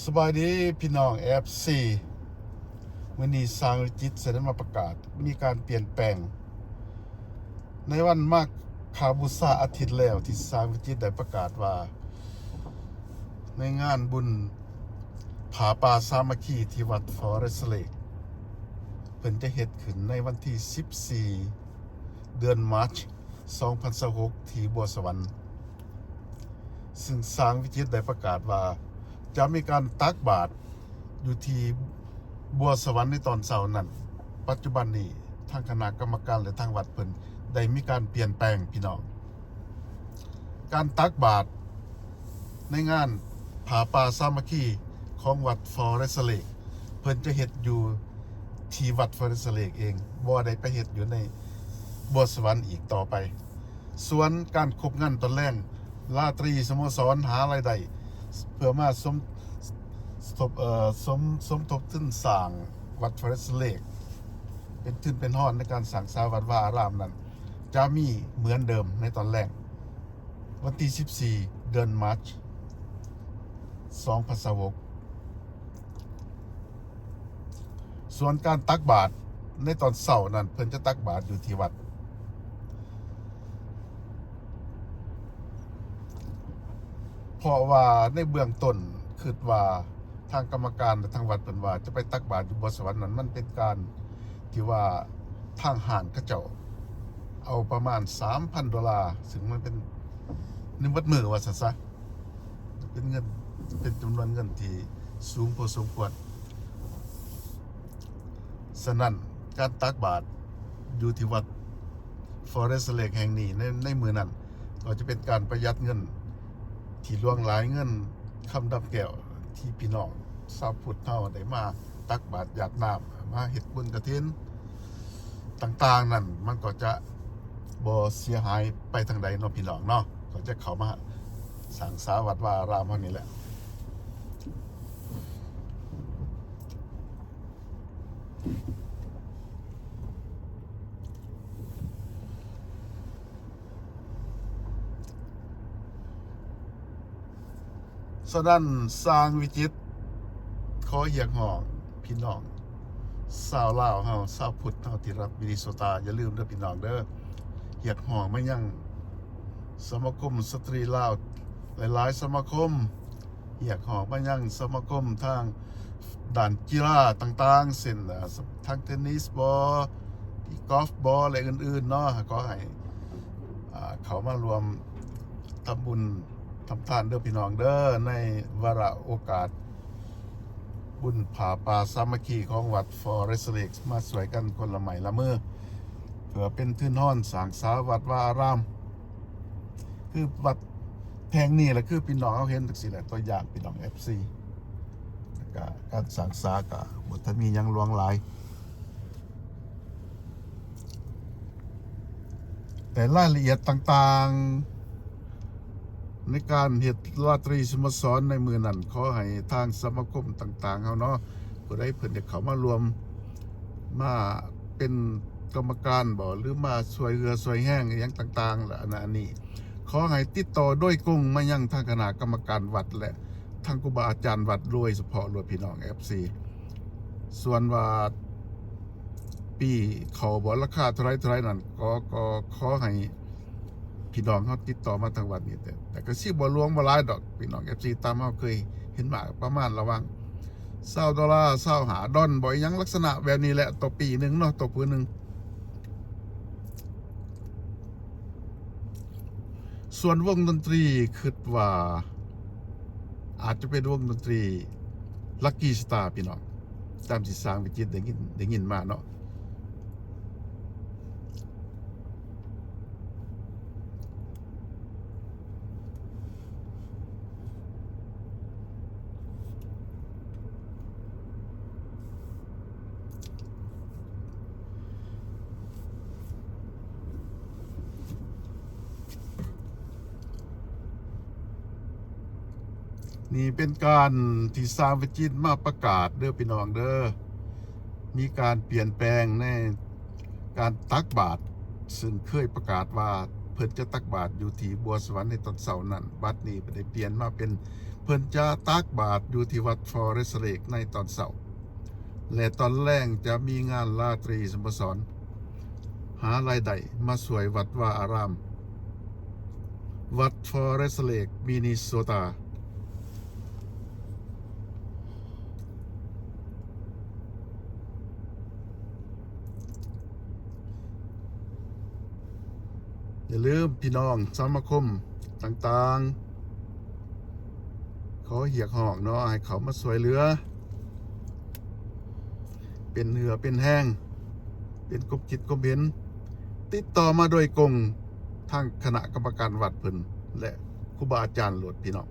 ສະບາຍດີພີ່ນ້ອງເອັຟຊີ ມື້ນີ້ຊ່າງວິຈິດໄດ້ມາປະກາດມີການປ່ຽນແປງ ໃນວັນມາຄະບູຊາອາທິດແລ້ວ ທີ່ຊ່າງວິຈິດໄດ້ປະກາດວ່າ ໃນງານບຸນຜ້າປ່າສາມັກຄີທີ່ວັດ Forest Lake ເພິ່ນຈະເຮັດຂຶ້ນໃນວັນທີສິບສີ່ ເດືອນມາດ ສອງພັນຊາວຫົກ ທີ່ບົວສະຫວັນ ຊຶ່ງຊ່າງວິຈິດໄດ້ປະກາດວ່າ ຈະມີການຕັກບາດຢູ່ທີ່ບົວສະຫວັນໃນຕອນເຊົ້ານັ້ນ. ປັດຈຸບັນນີ້ ທາງຄະນະກຳມະການ ແລະ ທາງວັດເພິ່ນໄດ້ມີການປ່ຽນແປງ ພີ່ນ້ອງ. ການຕັກບາດໃນງານຜ້າປ່າສາມັກຄີຂອງວັດ Forest Lake ເພິ່ນຈະເຮັດຢູ່ທີ່ວັດ Forest Lake ເອງ, ບໍ່ໄດ້ໄປເຮັດຢູ່ໃນບົວສະຫວັນອີກຕໍ່ໄປ. ສ່ວນການຄົບງານຕອນແລງ ລາຕຣີສະໂມສອນຫາລາຍໄດ້ ເພື່ອມາສົມ ທົບ ເອີ ສົມ ສົມທົບທຶນສ້າງວັດ Forest Lake ເປັນທຶນເປັນຮອນໃນການສ້າງສາວັດວາອາຣາມນັ້ນ ຈະມີເໝືອນເດີມໃນຕອນແລງ ວັນທີສິບສີ່ ເດືອນມາດ ສອງພັນຊາວຫົກ. ສ່ວນການຕັກບາດໃນຕອນເຊົ້ານັ້ນ ເພິ່ນຈະຕັກບາດຢູ່ທີ່ວັດ ເພາະວ່າໃນເບື້ອງຕົ້ນຄິດວ່າ ທາງກຳມະການ ແລະ ທາງວັດເພິ່ນວ່າຈະໄປຕັກບາດຢູ່ບົວສະຫວັນນັ້ນ ມັນເປັນການທີ່ວ່າທາງຫ້າງເຂົາເຈົ້າເອົາປະມານສາມພັນໂດລາ ຊຶ່ງມັນເປັນ ໃນໝົດມື້ວ່າຊັ້ນຊະ ເປັນເງິນ ເປັນຈຳນວນເງິນທີ່ສູງພໍສົມຄວນ. ສະນັ້ນ ການຕັກບາດຢູ່ທີ່ວັດ Forest Lake ແຫ່ງນີ້ ໃນ ໃນມື້ນັ້ນ ກໍຈະເປັນການປະຢັດເງິນທີ່ຫຼວງຫຼາຍ ເງິນຄຳດຳແກ້ວທີ່ພີ່ນ້ອງຊາວພຸດເຮົາໄດ້ມາຕັກບາດຢາດນ້ຳ ມາເຮັດບຸນກະຖິນຕ່າງໆນັ້ນ ມັນກໍຈະບໍ່ເສຍຫາຍໄປທາງໃດເນາະພີ່ນ້ອງເນາະ, ກໍຈະເຂົ້າມາສ້າງສາວັດວາອາຣາມເຮົານີ້ແຫຼະ. ສະນັ້ນ ຊ່າງວິຈິດຂໍຮຽກຮ້ອງພີ່ນ້ອງຊາວລາວເຮົາ ຊາວພຸດເຮົາທີ່ລັດມິນນິໂຊຕາ ຢ່າລືມເດີພີ່ນ້ອງເດີ, ຮຽກຮ້ອງມາຍັງສະມາຄົມສະຕຣີລາວຫຼາຍໆສະມາຄົມ, ຮຽກຮ້ອງມາຍັງສະມາຄົມທາງດ້ານກິລາຕ່າງໆ ເຊັ່ນ ເອີ ທາງເທນນິສບໍ ຕີກອຟບໍ ແລະ ອື່ນໆເນາະ, ຂໍໃຫ້ ອ່າ ເຂົ້າມາຮ່ວມທຳບຸນທຳທານເດີພີ່ນ້ອງເດີ, ໃນວາລະໂອກາດບຸນຜ້າປ່າສາມັກຄີຂອງວັດ Forest Lake ມາຊ່ວຍກັນຄົນລະໄມ້ລະມື ເພື່ອເປັນທຶນຮອນສ້າງສາວັດວາອາຣາມ. ຄືວັດແຫ່ງນີ້ແຫຼະ ຄືພີ່ນ້ອງເຮົາເຫັນຈັ່ງຊີ້ແຫຼະ ຕົວຢ່າງພີ່ນ້ອງເອັຟຊີ ແລ້ວກະການສ້າງສາກະບໍ່ທັນມີຫຍັງຫຼວງຫຼາຍ ແຕ່ລາຍລະອຽດຕ່າງໆ ໃນການເຮັດລາຕຣີສະໂມສອນໃນມື້ນັ້ນ ຂໍໃຫ້ທາງສະມາຄົມຕ່າງໆເຮົາເນາະ ຜູ້ໃດເພິ່ນຢາກເຂົ້າມາຮ່ວມ ມາເປັນກຳມະການບໍ ຫຼືມາຊ່ວຍເຫຼືອຊ່ວຍແຮງອີ່ຫຍັງຕ່າງໆ ແລະ ອັນນັ້ນອັນນີ້ ຂໍໃຫ້ຕິດຕໍ່ໂດຍກົງມາຍັງທາງຄະນະກຳມະການວັດ ແລະ ທາງຄູບາອາຈານວັດໂດຍສະເພາະໂລດ ພີ່ນ້ອງເອັຟຊີ. ສ່ວນວ່າປີ້ເຂົ້າບໍ ລາຄາເທົ່າໃດເທົ່າໃດນັ້ນ ກໍ ກໍຂໍໃຫ້ພີ່ນ້ອງເຮົາຕິດຕໍ່ມາທາງວັດນີ້ ແຕ່ ແຕ່ກໍຊິບໍ່ຫຼວງບໍ່ຫຼາຍດອກ ພີ່ນ້ອງເອັຟຊີ. ຕາມເຮົາເຄີຍເຫັນມາປະມານລະຫວ່າງຊາວໂດລາ ຊາວຫ້າດອນບໍ ອີ່ຫຍັງລັກສະນະແບບນີ້ແຫຼະ ຕໍ່ປີ້ໜຶ່ງເນາະ ຕໍ່ຜູ້ໜຶ່ງ. ສ່ວນວົງດົນຕຣີ ຄິດວ່າອາດຈະເປັນວົງດົນຕຣີ Lucky Star ພີ່ນ້ອງ ຕາມທີ່ຊ່າງວິຈິດໄດ້ຍິນ ໄດ້ຍິນມາເນາະ. ນີ້ເປັນການທີ່ຊ່າງວິຈິດມາປະກາດເດີພີ່ນ້ອງເດີ, ມີການປ່ຽນແປງໃນການຕັກບາດ ຊຶ່ງເຄີຍປະກາດວ່າ ເພິ່ນຈະຕັກບາດຢູ່ທີ່ບົວສະຫວັນໃນຕອນເຊົ້ານັ້ນ, ບັດນີ້ໄດ້ປ່ຽນມາເປັນເພິ່ນຈະຕັກບາດຢູ່ທີ່ວັດ Forest Lake ໃນຕອນເຊົ້າ ແລະ ຕອນແລງຈະມີງານລາຕຣີສະໂມສອນ ຫາລາຍໄດ້ມາຊ່ວຍວັດວາອາຣາມ. ວັດ Forest Lake Minnesota. ຢ່າລືມພີ່ນ້ອງສະມາຄົມຕ່າງໆ ຂໍຮຽກຮ້ອງເນາະ ໃຫ້ເຂົ້າມາຊ່ວຍເຫຼືອ ເປັນເຫື່ອເປັນແຮງ ເປັນຄວາມຄິດຄວາມເຫັນ ຕິດຕໍ່ມາໂດຍກົງທາງຄະນະກຳມະການວັດເພິ່ນ ແລະ ຄູບາອາຈານໂລດພີ່ນ້ອງ.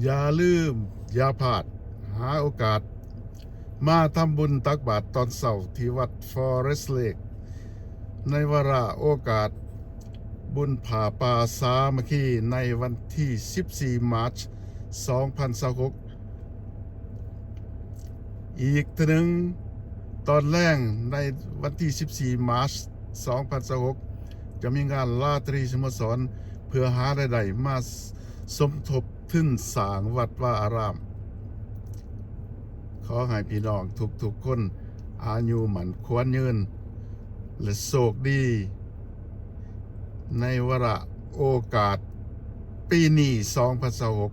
ຢ່າລືມຢ່າພາດ ຫາໂອກາດມາທຳບຸນຕັກບາດຕອນເຊົ້າທີ່ວັດ Forest Lake ໃນວາລະໂອກາດບຸນຜ້າປ່າສາມັກຄີໃນວັນທີສິບສີ່ March ສອງພັນຊາວຫົກ. ອີກເທື່ອໜຶ່ງ, ຕອນແລງໃນວັນທີສິບສີ່ March ສອງພັນຊາວຫົກ ຈະມີງານລາຕຣີສະໂມສອນ ເພື່ອຫາລາຍໄດ້ມາສົມທົບທຶນສ້າງວັດວາອາຣາມ. ຂໍໃຫ້ພີ່ນ້ອງທຸກໆຄົນອາຍຸໝັ້ນຂວັນຍືນ ແລະ ໂຊກດີ ໃນວາລະໂອກາດປີນີ້ ສອງພັນຊາວຫົກ